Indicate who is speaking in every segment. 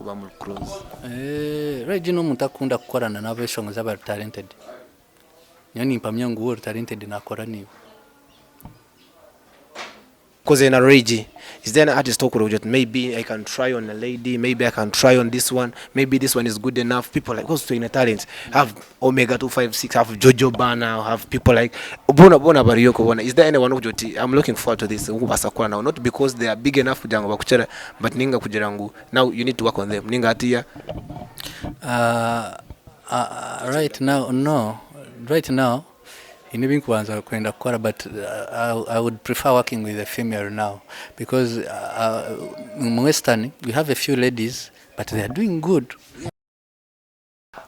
Speaker 1: kuba muri close?
Speaker 2: Ray G n'omuntu akukunda kukorana n'abeshongozi abari talented. Nyowe nimpamya ngu we ori talented nakora naiwe.
Speaker 1: Okozire na Ray G, is there any artist ou orikugira oti maybe I can try on a lady, maybe I can try on this one, maybe this one is good enough, people like because twine talent, have Omega 256, have Jojo Banner, have people like boona boona bariyo okwo boona, is there anyone orikugira oti I'm looking forward to this ou orikubaasa kukora nawe not because they are big enough kugira ngu bakukire but ninga kugira ngu now you need to work on them ninga hatiiya.
Speaker 2: Right now no, right now Haine ebi nkubanza kwenda kukora but I would prefer working with a female now because omu western we have a few ladies but they are doing good.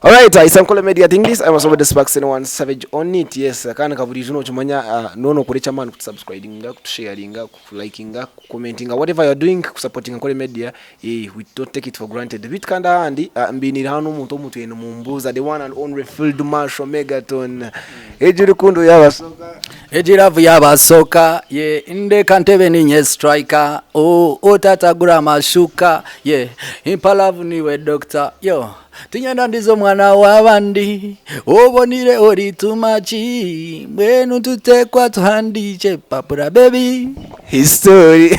Speaker 1: Alright, it's Ankole Media thing this. I'm also the Sparks and one Savage on it. Yes, kandi nka burijo nokimanya uh, nono okora eky'amaani kutusubscribinga, kutusharinga, kulikinga, kucommentinga, whatever you're doing, kusupportinga Ankole Media. Eh, we don't take it for granted. Beitu kandi ahandi ah, mbiniire hanu omuntu omuntu yena mumbuuza the one and only Field Marshal Megaton. Egi rukundo yabasoka.
Speaker 2: Egi love yabasoka ye ndeka ntebe ninye striker oh otatagura amashuka ye impa love niwe doctor yo tinyenda ndize omwana wabandi obonire ori too much mbwenu tutekwa tuhandiikye papura baby.
Speaker 1: History.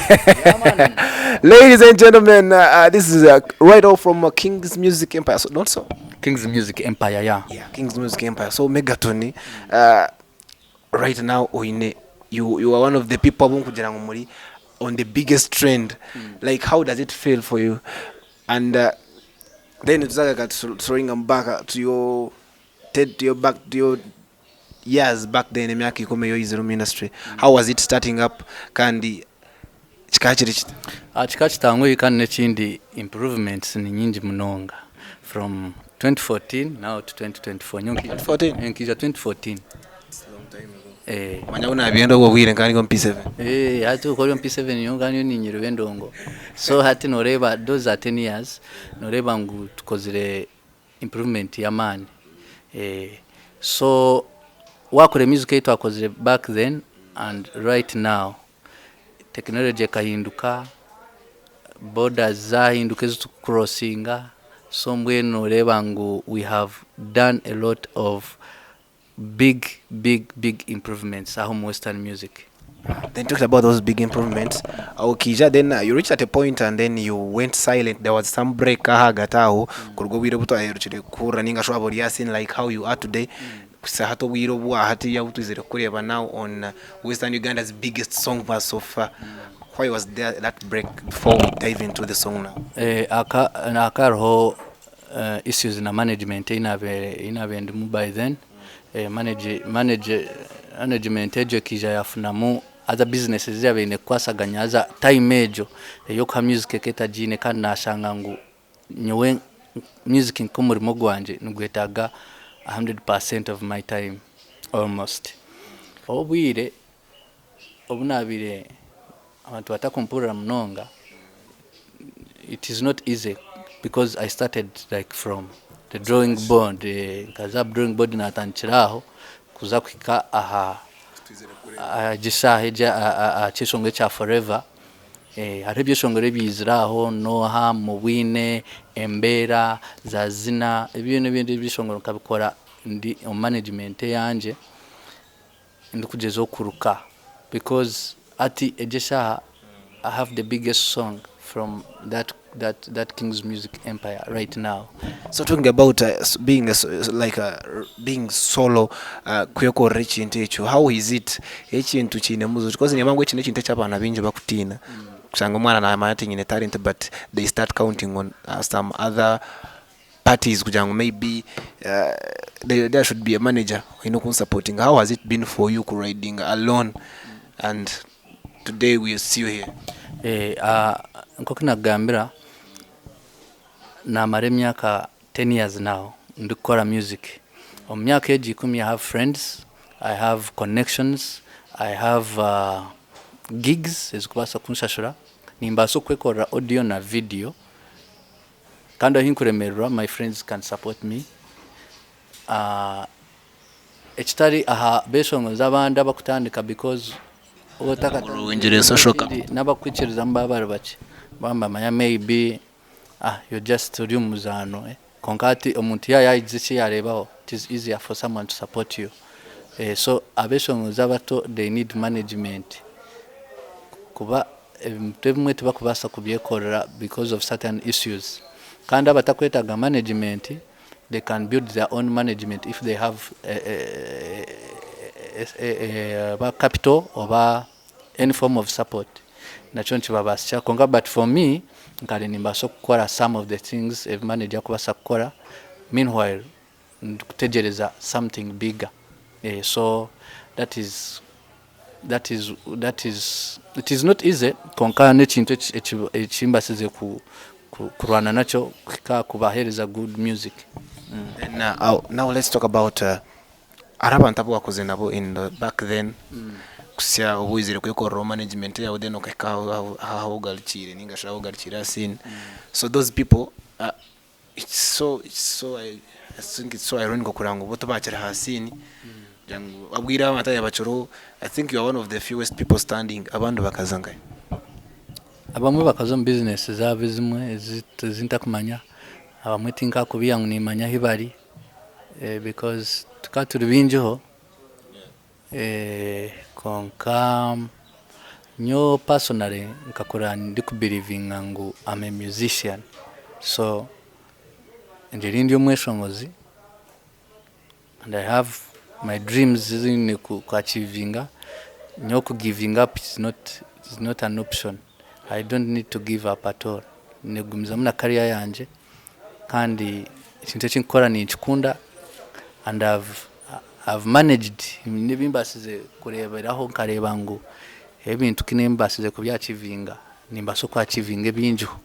Speaker 1: Ladies and gentlemen, this is right off from King's Music Empire. So, not so?
Speaker 2: King's Music Empire, yeah.
Speaker 1: Yeah, King's Music Empire. So, Megatoni, right now, oine, you are one of the people ab'okugira ngu muri on the biggest trend. Like, how does it feel for you? And then tuzagaruka throwing back to your, to your back to your years back then emyaka ikumi ei oizire omu industry how was it starting up kandi kikaba kiri kita?
Speaker 2: Kikaba kitanguhi kandi n'ekindi improvements ni nyingi munonga from 2014 now to 2024 nyowe
Speaker 1: 2014?
Speaker 2: nkaija 2014
Speaker 1: Manya obu naabiire obwo bwire nkaba ndi omu P7.
Speaker 2: Hati okaba ori omu P7 nyowe nkaba ndiyo niinyereba endongo so hati nooreeba those are 10 years nooreeba ngu tukozire improvement y'amaani so wakora music ei twakozire back then and right now technology ekahinduka, borders zahinduka ezi turi kucrossinga so mbwenu noreeba ngu we have done a lot of big big big improvements aha omu western music.
Speaker 1: Then talking about those big improvements, okaija then you reached at a point and then you went silent, there was some break ahagati aho kuruga obwire obu twaherukire kuhurira ninga shi waaba ori aha scene like how you are today kuhitsya hati obwire obu hati obu twizire kukureeba now on Western Uganda's biggest song verse so far, why was there that break before we dive into the song now?
Speaker 2: Aka hariho issues na management ei naabaire ndimu by then, management egyo ekaija yaafunamu other businesses ezi yaabaire eine kukwasaganya haza time egyo ey'okuha music ekaba etagiine kandi naashanga ngu nyowe music nk'omurimo gwangye nigwetaaga a hundred percent of my time almost. Obwire obu naabaire abantu batakumpurira munonga, it is not easy because I started like from the drawing board, nkaza aha drawing board natandikira aho kuza kuhika aha egi eshaaha egi aha kyeshongoro ekya forever, hariho ebyeshongoro ebyizire aho nooha, mubwine, embeera, za zina, ebyo byona ebindi ebyeshongoro nkabikora ndi omu management eyangye. Ndikugyezaho kuruka because hati egi eshaaha I have the biggest song from that that that Kings Music Empire right now.
Speaker 1: So talking about being a like being solo kwekorera ekintu ekyo how is it ekintu kiine muzo because niinyeba ngu eki n'ekintu eki abaana baingi bakutiina kushanga omwana naamanya ati nyine talent but they start counting on some other parties kugira ngu maybe there should be a manager oyine okunsapotinga how has it been for you ku ridinga alone and today we see you here.
Speaker 2: Nk'oku nakugambira namara emyaka ten years now ndikukora music, omu myaka egi ikumi I have friends, I have connections, I have gigs ezikubaasa kunshashura, nimbaasa okwekorera audio na video. Kandi ahu nkuremererwa my friends can support me ekitari aha beshongozi abandi abakutandika because n'abakukwikirizamu baba bari bakye baba nibamanya may be. ah you're just ori omu muzaano eh kwonka hati omuntu yaaba yagize eki yaareebaho it is easier for someone to support you eh so abeshongozi abato they need management kuba ebintu ebimwe tibakubaasa kubyekorera because of certain issues kandi abatakwetaaga management they can build their own management if they have oba capital oba any form of support nakyo nikibabaasisa kwonka but for me nkare nimbaasa kukora some of the things ebi manager arikubaasa kukora meanwhile ndikutegyereza something bigger so that is that is that is it is not easy kwonka n'ekintu eki mbasize kurwana nakyo kuhika kubaheereza good music.
Speaker 1: Then now let's talk about hariho abantu abu wakoze nabo in the back then kuhitsya obu waizire kwekoreraho management yaawe then okahika ahu ahu ogarukiire ninga shi ahu ogarukiire aha scene. So those people it's so it's so I think it's so ironical kureba ngu bo tibakiri aha scene kugira ngu obwire abantu ababaire bakiriho I think you are one of the fewest people standing abandi bakaza nkahi?
Speaker 2: Abamwe bakaza omu bizinesi zaabo ezimwe ezi ntakumanya, abamwe tinkakubiiha ngu nimanya ahi bari because tukaba turi baingiho kwonka nyowe personally nkakura ndikubirivinga ngu am a musician so ngyeri ndi omweshongozi and I have my dreams ezi nyine ku achievinga, nyowe ku givinga up is not an option, I don't need to give up at all, nyine kugumizamu na career yangye kandi ekintu eki ndikukora ninkikunda and I've managed haine ebi mbaasize kureeberaho nkareeba ngu ebintu ku mbaasize kubi achievinga nimbaasa ku achievinga ebingiho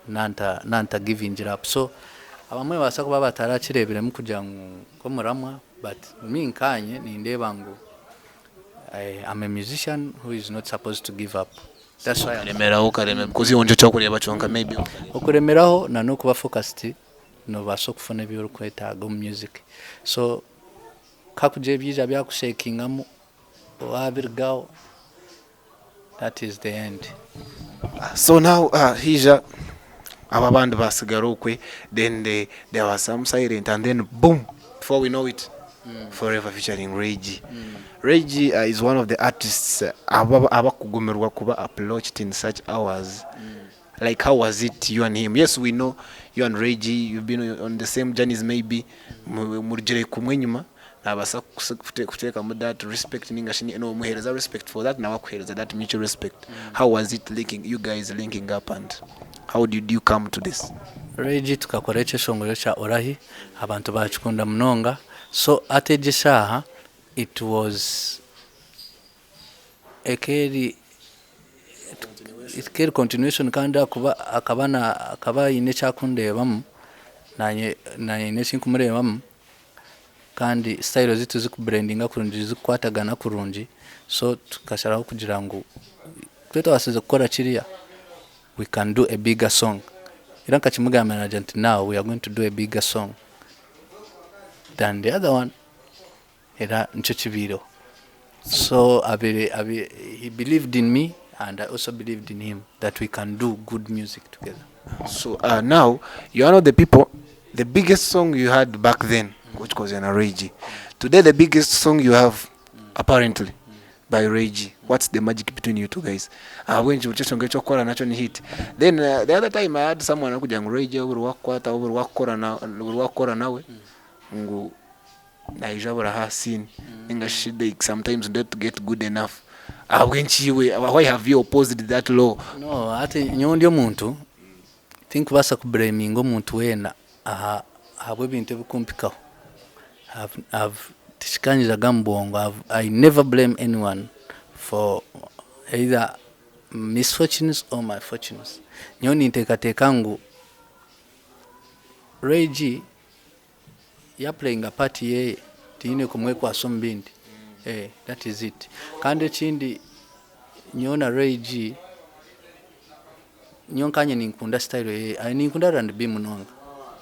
Speaker 2: nanta givingire up so abamwe nibabaasa kuba batarakireebiremu kugira ngu nk'omuramwa but me nkanye nindeeba ngu I'm a musician who is not supposed to give up that's why
Speaker 1: Okaremeraho okaremera because iwe nikyo kyakureeba kyonka maybe.
Speaker 2: Okuremeraho na n'okuba focused nobaasa okufuna ebi orikwetaaga omu music so kakugira ebyija byakushekingamu wabirugaho that is the end.
Speaker 1: So now haija abo abandi basigara okwe then there was some silent and then boom before we know it forever featuring Ray G. Ray G is one of the artists abakugumirwa kuba approached in such hours like how was it you and him yes we know you and Ray G you've been on the same journeys maybe murugire kumwe enyima nabaasa kuteekamu that respect ninga shi nomuheereza respect for that nawe akuheereza that mutual respect how was it linking you guys linking up and how did you come to this?
Speaker 2: Ray G tukakora ekyeshongoro kya Orahi abantu bakikunda munonga so hati egi eshaaha it was eka eri continuation kandi ahakuba akaba akaba aine eki arikundeebamu naanye haine eki ndikumureebamu kandi style zaitu zikuburendinga kurungi zikukwatagana kurungi so tukasharaho kugira ngu twaba twabaasize kukora kiriya we can do a bigger song era nkakimugambira naagira nti now we are going to do a bigger song than the other one era nikyo kibaireho so abaire he believed in me and I also believed in him that we can do good music together.
Speaker 1: So now you are one of the people the biggest song you had back then okikoze na Ray G. Today the biggest song you have apparently by Ray G. What's the magic between you two guys? Ahabw'enki buri kyeshongo eki orikukora nakyo ni hit. Then the other time I had someone arikugira ngu Ray G buri wakukwataho buri wakukora buri wakukora nawe ngu naija abura aha scene ninga shi they sometimes don't get good enough. Ahabw'enki iwe why have you opposed that law?
Speaker 2: No hati nyowe ndi omuntu tinkubaasa kubureminga omuntu weena aha ahabw'ebintu ebikumpikaho. Tikikanyijaga omu bwongo I never blame anyone for either misfortunes or my fortunes. Nyowe ninteekateeka ngu Ray G yapureyinga paati ye tihaine kumwekwasa omu bindi that is it. Kandi ekindi nyowe na Ray G nyowe nkanye ninkunda style ye, ninkunda R&B munonga,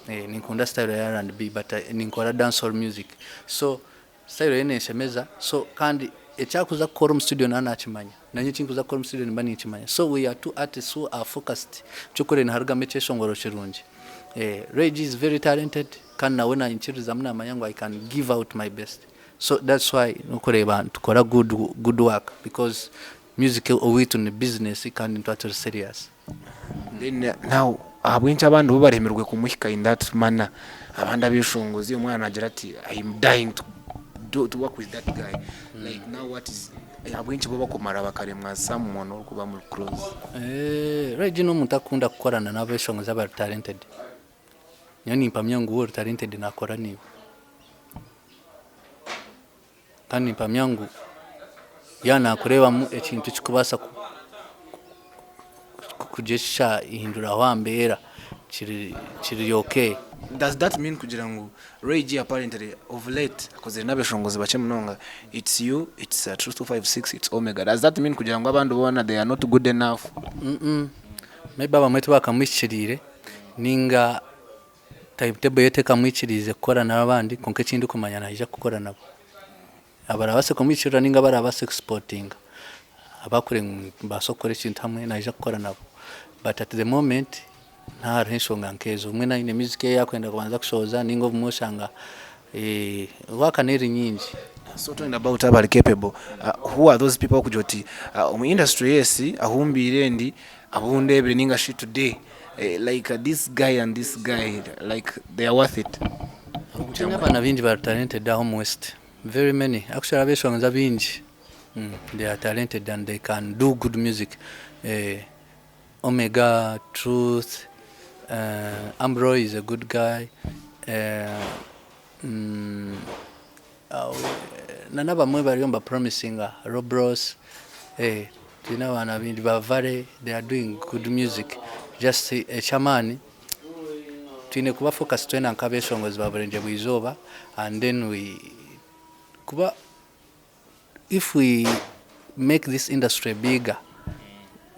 Speaker 2: ninkunda style ya R&B but ninkora dancehall music so style ye nenshemeza so kandi. Eki arikuza kukora omu studio naaba nakimanya, nanye eki ndikuza kukora omu studio nimba ninkimanya. So we are two artists who are focused ky'okureeba niharugamu ekyeshongoro kirungi. Ray G is very talented kandi nawe nanyikiririzamu namanya ngu I can give out my best. So that's why orikureeba nitukora good good work because music owaitu ni business kandi nituba turi serious.
Speaker 1: Then now ahabw'enki abandi bo baremirwe kumuhika in that manner abandi abeshongozi omwana nagira ati I am dying to do to work with that guy like now what is ahabw'enki bo bakumara bakaremwa someone orikuba muri close.
Speaker 2: Ray G n'omuntu akunda kukorana n'abeshongozi abari talented. Nyowe nimpamya ngu we ori talented nakora naiwe. Kandi nimpamya ngu yaaba naakureebamu ekintu ekirikubaasa kugira eki kyahinduraho aha mbeera kiri okay.
Speaker 1: Does that mean kugira ngu Ray G apparently of late akozire n'abeshongozi bakye munonga it's you, it's Truth 256, it's Omega does that mean kugira ngu abandi boona they are not good enough?
Speaker 2: Maybe abamwe tibakamuhikiriire ninga Timetable ye tekamwikiriize kukora n'abandi kwonka eki ndikumanya naija kukora nabo. Abarabaase kumwikirira ninga abarabaase kusipotinga abakureba ngu nibabaasa kukora ekintu hamwe naija kukora nabo. But at the moment tihariho enshonga nk'ezo. Obumwe naaba aine music ye ei arikwenda kubanza kushohoza ninga obumwe oshanga work n'eri nyingi.
Speaker 1: So talking about abari capable, who are those people okugira oti omu industry yes ahu mbaire ndi Abu ndeebire ninga shi today like this guy and this guy like they are worth it.
Speaker 2: Twine abaana baingi bari talented aha omu west very many actually abeshongozi abaingi they are talented and they can do good music Omega, Truth, Ambro is a good guy Na n'abamwe bariyo niba promisinga Robros twine abaana baingi ba Valley they are doing good music just eky'amaani twine kuba focus twena nk'abeshongozi ba Burengyerwa izooba and then we kuba if we make this industry bigger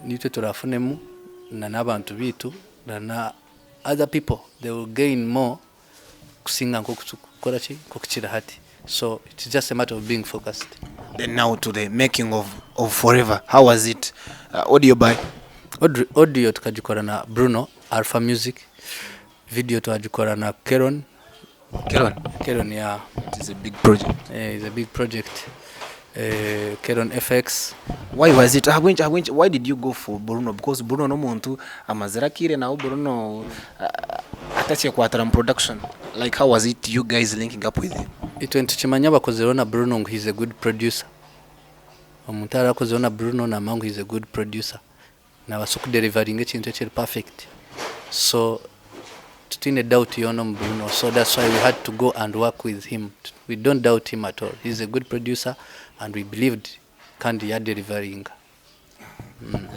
Speaker 2: nitwe turafunemu na n'abantu baitu na na other people they will gain more. kusinga nk'oku turikukora ki, nk'oku kiri hati. So it's just a matter of being focused.
Speaker 1: Then now to the making of, of Forever, how was it? Audio by?
Speaker 2: Audio tukagikora na Bruno, Alpha Music. Video twagikora na Keron.
Speaker 1: Keron?
Speaker 2: Keron, yeah.
Speaker 1: It is a big project.
Speaker 2: Yeah, it's a big project. Keron FX.
Speaker 1: Why was it? Ahabw'enki, ahabw'enki, why did you go for Bruno? Because Bruno n'omuntu amazire akaire nawe Bruno atakyekwatira mu production. Like how was it you guys linking up with him?
Speaker 2: Itwe nitukimanya abakozireho na Bruno ngu he's a good producer. Omuntu arakozireho na Bruno namanya ngu he's a good producer. Nabaasa okuderivaringa ekintu ekiri perfect. So titwine doubt yoona omu Bruno so that's why we had to go and work with him. We don't doubt him at all. He's a good producer and we believed kandi yaderivaringa.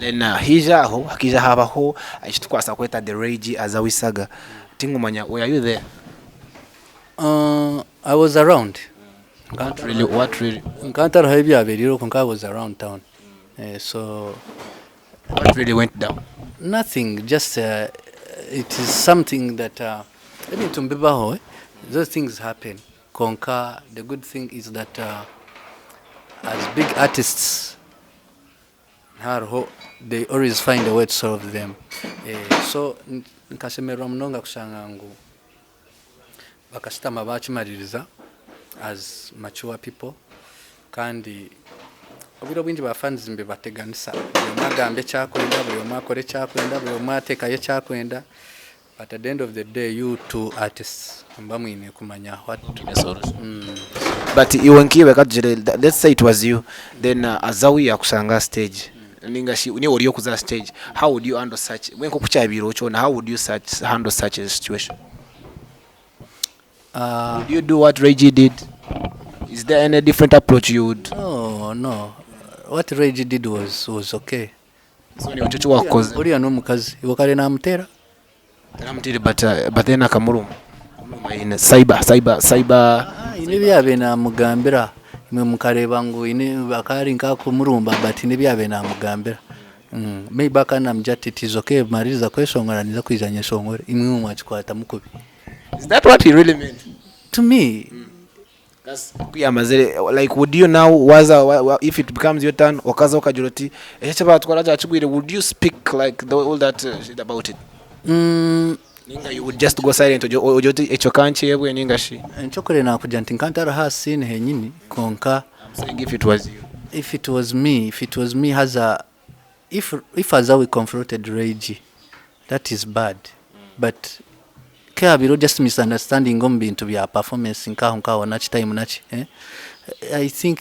Speaker 1: Then haija aho hakaija habaho eki turikubaasa kweta the Ray G Azawi saga. Tinkumanya were you there?
Speaker 2: I was around.
Speaker 1: What really, what really?
Speaker 2: Nkaba ntariho ahu byabereire kwonka I was around town. So
Speaker 1: What really went down?
Speaker 2: Nothing just it is something that ebintu nibibaho those things happen kwonka the good thing is that as big artists hariho they always find a way to solve them so nkashemererwa munonga kushanga ngu bakashutama bakimaririza as mature people kandi obwire obwingi ba fans nibibateganisa buri omwe agamba eki arikwenda buri omwe akora eki arikwenda buri omwe ateekayo eki arikwenda but at the end of the day you two artists nimuba mwine kumanya what
Speaker 1: But iwe nk'iwe katugire let's say it was you then Azawi yakushanga aha stage ninga shi niiwe ori okuza aha stage how would you handle such mbwenu nk'oku kyabaireho kyona how would you such handle such a situation? Would you do what Ray G did? Is there any different approach you would?
Speaker 2: No, no. What Ray G did was, was okay.
Speaker 1: So niiwe nikyo eki waakukozire?
Speaker 2: Oriya n'omukazi, iwe kare naamuteera.
Speaker 1: Taramuteire but, but then akamuruma. Kumuruma in cyber, cyber, cyber.
Speaker 2: Haine ebi yaabaire naamugambira. Imwe mukareeba ngu haine akaba ari nk'akumurumba but haine ebi yaabaire naamugambira. Maybe akaba naamugira ati it is okay mariiriza kweshongora ninza kwija nyeshongore. Imwe mwakikwatamu kubi.
Speaker 1: Is that what he really meant?
Speaker 2: To me.
Speaker 1: Ku yamazire like would you now waza if it becomes your turn okaza okagira oti eki ekibatwara kyakigwire would you speak like the all that shit about it ninga you would just go silent ogire oti ekyo kankyebwe ninga shi.
Speaker 2: Eky'okureeba nakugira nti nka ntari aha scene henyini kwonka.
Speaker 1: I'm saying if it was you.
Speaker 2: If it was me, if it was me haza if if Azawi confronted Ray G that is bad but kehabireho just misunderstanding omu bintu bya performance nkaho nkaho naki time naki eh I think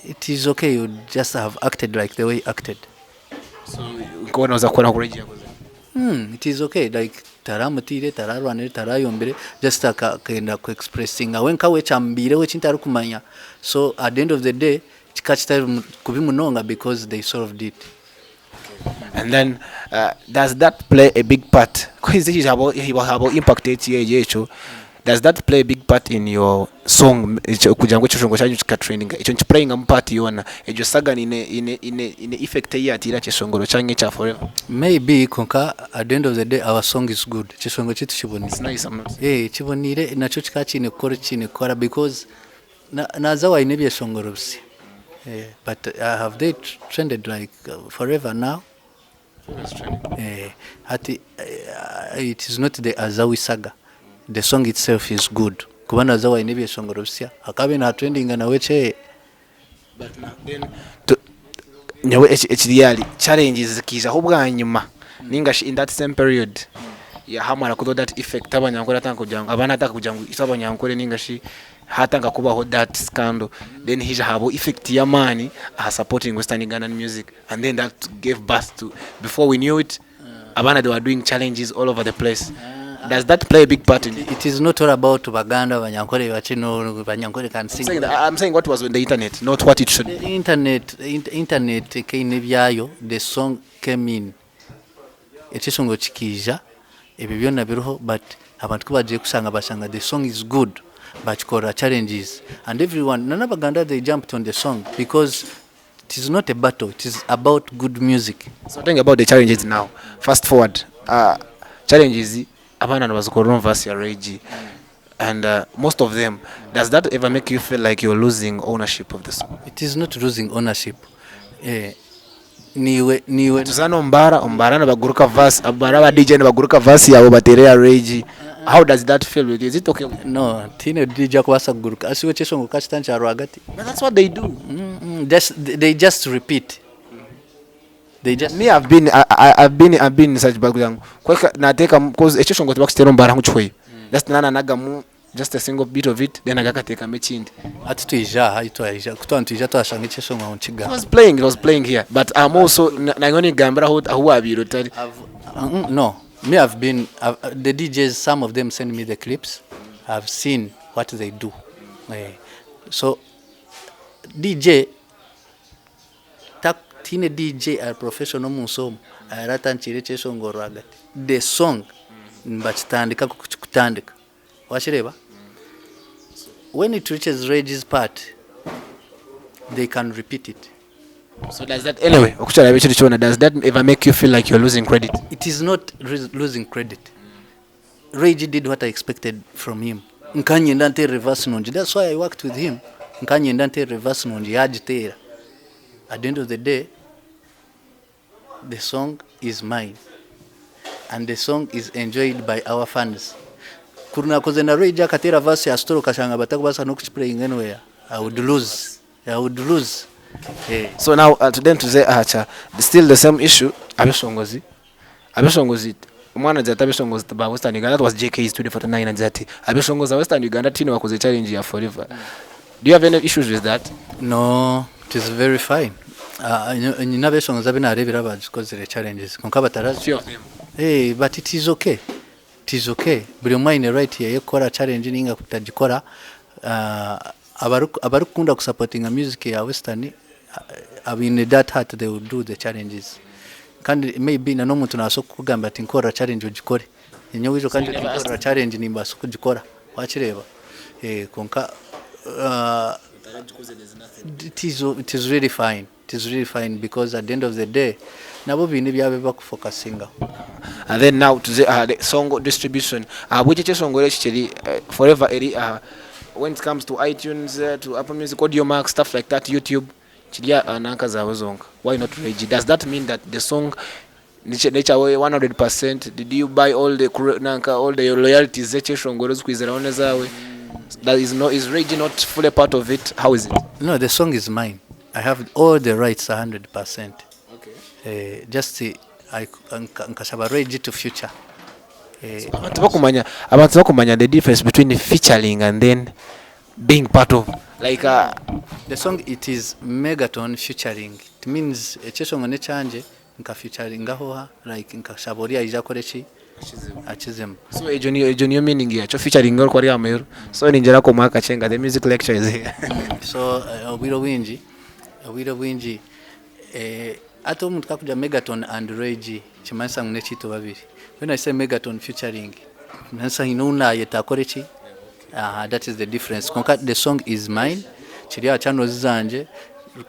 Speaker 2: it is okay you just have acted like the way he acted.
Speaker 1: So nka noza kukora nku Ray G yakozire?
Speaker 2: It is okay like taramutiire, tararwanire, tarayombire just akenda ku expressinga we nkawe ekyamubaireho eki ntarikumanya so at the end of the day kikaba kitari kubi munonga because they solved it.
Speaker 1: And then does that play a big part habaho impact ekyo does that play a big part in your song kugira ngu ekishongo kyanyu kika trendinga ekyo nikipureyingamu part yoona egyo saga eine effect eyi yatiire aha kyeshongoro kyanyu ekya forever?
Speaker 2: Maybe kwonka at the end of the day our song is good ekishongo kyeitu kiboniire, kiboniire nakyo kikaba kiine kukora eki kiine kukora because Naza aine ebyeshongoro bisya but have they trended like forever now? Hati it is not the Azawi saga, the song itself is good kuba Nazawi aine ebyeshongoro bisya akaba na trendinga nawe kyeye.
Speaker 1: Nyowe ekiri ahari challenges zikaijaho bwanyima ninga shi in that same period hamara kubaho that effect abanyankore batandika kugira ngu abaana batandika kugira ngu itwe abanyankore ninga shi hatandika kubaho that scandal then haija habaho effect y'amaani aha supporting western Ugandan music and then that gave birth to before we knew it abaana they were doing challenges all over the place does that play a big part in
Speaker 2: It is not all about Baganda, Banyankore, Bakino, Banyankore can sing.
Speaker 1: I'm saying, I'm saying what was on the internet, not what it should be.
Speaker 2: The internet, internet keine ebyayo, the song came in. Ekishongo kikaija, ebyo byona biriho but abantu ku bagiye kushanga bashanga the song is good bakikora challenges and everyone na n'Abaganda they jumped on the song because it is not a battle it is about good music.
Speaker 1: So talking about the challenges now, fast forward, challenges abaana nibazikorera omu verse ya Ray G and most of them, does that ever make you feel like you're losing ownership of the song?
Speaker 2: It is not losing ownership, niiwe niiwe.
Speaker 1: Tuzaana omu baara, omu baara nibaguruka verse, omu baara aba DJ nibaguruka verse yaawe bateere eya Ray G, how does that feel with you, is it okay with you?
Speaker 2: No, tihaine DJ arikubaasa kuguruka, asi iwe ekyeshongoro ka kitandikira rwagati?
Speaker 1: But that's what they do.
Speaker 2: Just, they just repeat. They just.
Speaker 1: Me I've been, I, I, I've been, I've been in such bad kugira ngu kweka nateekamu cause ekyeshongoro tibakukiteera omu baara ngu kihweyo. Just nananagamu just a single bit of it then agakateekamu ekindi.
Speaker 2: Hati twija aha ahi twaija, ku twaba nitwija twashanga ekyeshongoro
Speaker 1: ngu nikigamba. It was playing, it was playing here but I'm also nanyowe ninkugambira ahu ahu wabiire otari.
Speaker 2: I've, no, me I've been, I've, the DJs some of them send me the clips, I've seen what they do. Eh, so DJ Ta tihaine DJ ari professional omunsi omu aratandikiire ekyeshongoro rwagati. The song nibakitandika nkoku kikutandika. Wakireeba? When it reaches Reggie's part, they can repeat it.
Speaker 1: So does that anyway oku kiraabe kiri kyona does that ever make you feel like you're losing credit?
Speaker 2: It is not losing credit. Reggie did what I expected from him. Nka niinyenda nteerere verse nungi that's why I worked with him. Nka niinyenda nteerere verse nungi yaagiteera. At the end of the day, the song is mine and the song is enjoyed by our fans. Kuri naakoze na Reggie akateera verse ya sitoro okashanga batakubaasa n'okukipureyinga anywhere, I would lose. I would lose.
Speaker 1: Eh. So now then tuze aha kya still the same issue abeshongozi Abeshongozi, omwana agira ati abeshongozi ba Western Uganda, that was JK Studio 49 agira ati abeshongozi ba Western Uganda tihaine owakoze challenge ya forever. Do you have any issues with that?
Speaker 2: No, it is very fine. Nyine abeshongozi abu nareebire abagikozire challenges kwonka batarazi.
Speaker 1: Few of them.
Speaker 2: Eh, but it is okay. It is okay. Buri omwe aine right yeye kukora challenge ninga kutagikora. Abarikukunda kusapotinga music ya Western abaine that heart they will do the challenges. Kandi may be na n'omuntu nabaasa kukugambira ati nkorera challenge ogikore. Nyowe ijuka nti nkorera challenge nimbaasa kugikora wakireeba kwonka it is it is really fine it is really fine because at the end of the day nabo baine ebyabo ebi bakufokasingaho.
Speaker 1: And then now tuze aha the song distribution ahabw'eki ekyeshongoro eki kiri forever eri aha. When it comes to iTunes, to Apple Music, Audiomack, stuff like that, YouTube, kiri aha nanka zaawe zonka. Why not Ray G? Does that mean that the song nekyawe 100%? Did you buy all the nanka all the royalties z'ekyeshongoro ezikwiziraho n'ezaawe? That is no, is Ray G not fully part of it? How is it?
Speaker 2: No, the song is mine. I have all the rights 100%.
Speaker 1: Okay.
Speaker 2: Just I, nkashaba Ray G to feature.
Speaker 1: Abantu bakumanya the difference between featuring and then being part of, like
Speaker 2: The song, it is Megaton featuring. It means ekyeshongo nekyangye, nka featuringaho ha, like nkashaba ori aija akore ki, akizemu.
Speaker 1: So egyo niyo meaning yakyo, featuring orikuba ari ahamuheru. So ningira ko mwaka kyenga the music lecture is here.
Speaker 2: So obwire bwingi ate omuntu kakuja Megaton and Ray G, kimanyisa ngu nekiitu babiri. When I say Megaton featuring, kimanyisa hine ou nayeta akore ki. Aha, that is the difference. Konka the song is mine, kiri aha channels zangye,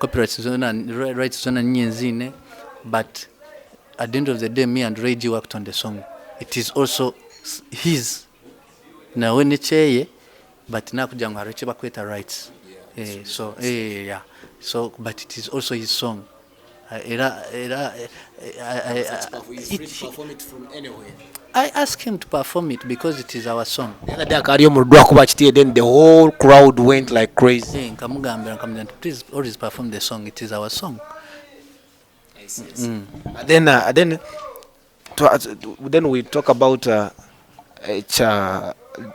Speaker 2: copyrights zona, rights zona ninye nziine, but at the end of the day me and Ray G worked on the song. It is also his, nawe nekyeye, but nakugira ngu hariho eki bakweta rights. So yeah, so but it is also his song. Era I ask him to perform it because it is our song.
Speaker 1: The other day akari omu rudwa kuba kitiye, then the whole crowd went like crazy.
Speaker 2: Nkamugambira, nkamubwira nti, "Please always perform the song, it is our song."
Speaker 1: Then we talk about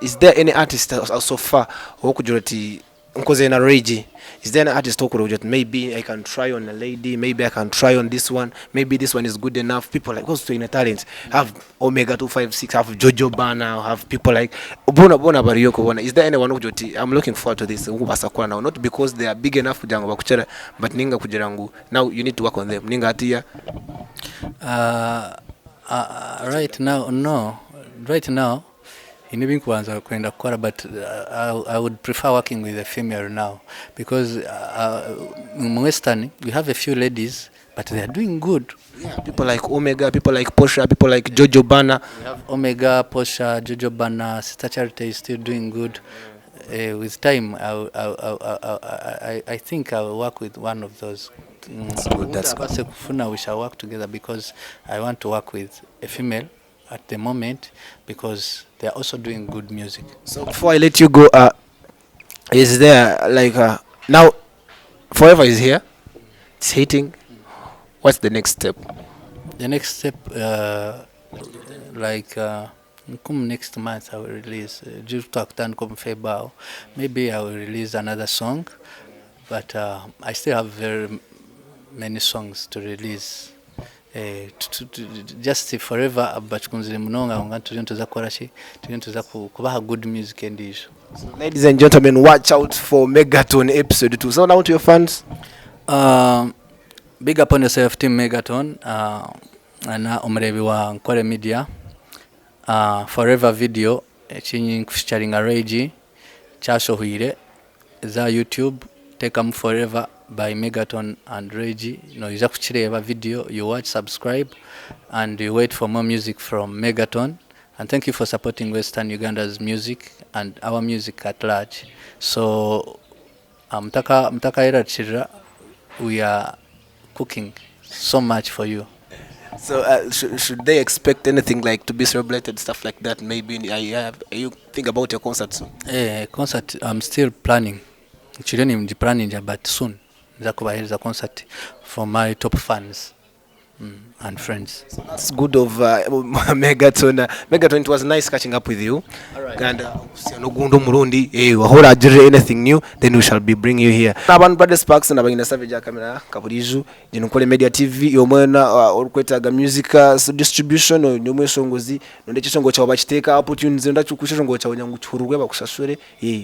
Speaker 1: is there any artist so far okugira oti nkoze na Ray G? Is there any artist okugira oti maybe I can try on a lady, maybe I can try on this one, maybe this one is good enough? People like, because twine talent, have Omega 256, have Jojo Bana, have people like bona bona bariyo kubona. Is there anyone okugira oti I'm looking forward to this, nkubasa kukora now, not because they are big enough kugira ngu bakukyera, but ninga kugira ngu now you need to work on them, ninga atiya?
Speaker 2: Right now, no. Right now ine ebinkubanza kwenda kukora, but I would prefer working with a female now because mu Western we have a few ladies, but they are doing good.
Speaker 1: Yeah, people like Omega, people like Posha, people like Jojo Bana.
Speaker 2: We have Omega, Posha, Jojo Bana, Sister Charity is still doing good. With time, I think I will work with one of those.
Speaker 1: That's good, that's good.
Speaker 2: Abase kufuna, we shall work together because I want to work with a female at the moment because they are also doing good music.
Speaker 1: So before I let you go, is there like now, Forever is here, it's hitting. What's the next step?
Speaker 2: The next step, like come next month, I will release. Twakutandika omu February. Maybe I will release another song, but I still have very many songs to release. Just Forever bakikunzire munonga nga turiyo nituza kukora ki, turiyo nituza kubaha good music endiijo.
Speaker 1: So, ladies and gentlemen, watch out for Megaton episode 2. So now to your fans.
Speaker 2: Big up on yourself, Team Megaton, na omureebi wa Nkore Media. Forever video eki featuring Ray G kyashohwire za YouTube, teekamu Forever by Megaton and Ray G, noija kukireeba video. You watch, subscribe and you wait for more music from Megaton. And thank you for supporting Western Uganda's music and our music at large. So mutaka we are cooking so much for you.
Speaker 1: So should they expect anything like to be celebrated, stuff like that? Maybe you think about your concert soon?
Speaker 2: Concert, I'm still planning. Nkiriyo ningiplaninga, but soon nza kubaheereza concert for my top fans and friends.
Speaker 1: So that's good of Megaton. Megaton, it was nice catching up with you.
Speaker 2: Alright.
Speaker 1: And nogundi omurundi wahora agirire anything new, then we shall be bringing you here. Abantu Brother Sparks na bagina Savage kamera kaburiju gino Nkole Media TV omwena orikwetaaga music distribution nomweshongozi nonde ekishongo kyawe bakiteeka Apple Tunes, ndakyukushongo kyawe nyangu kihururwe bakusashure,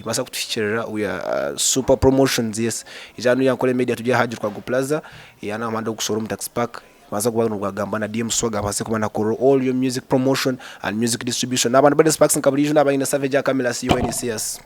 Speaker 1: basa kutuhikirira. We are Super Promotions, yes, ijanu ya Nkole Media tujya hajirwa go Plaza yana amanda okushora omu taxi park, baza kuba nogagamba na DM Swaga base kuba nakora all your music promotion and music distribution. N'abantu Brother Sparks nkaburiju n'abayina Savage kamera. See you when you see us.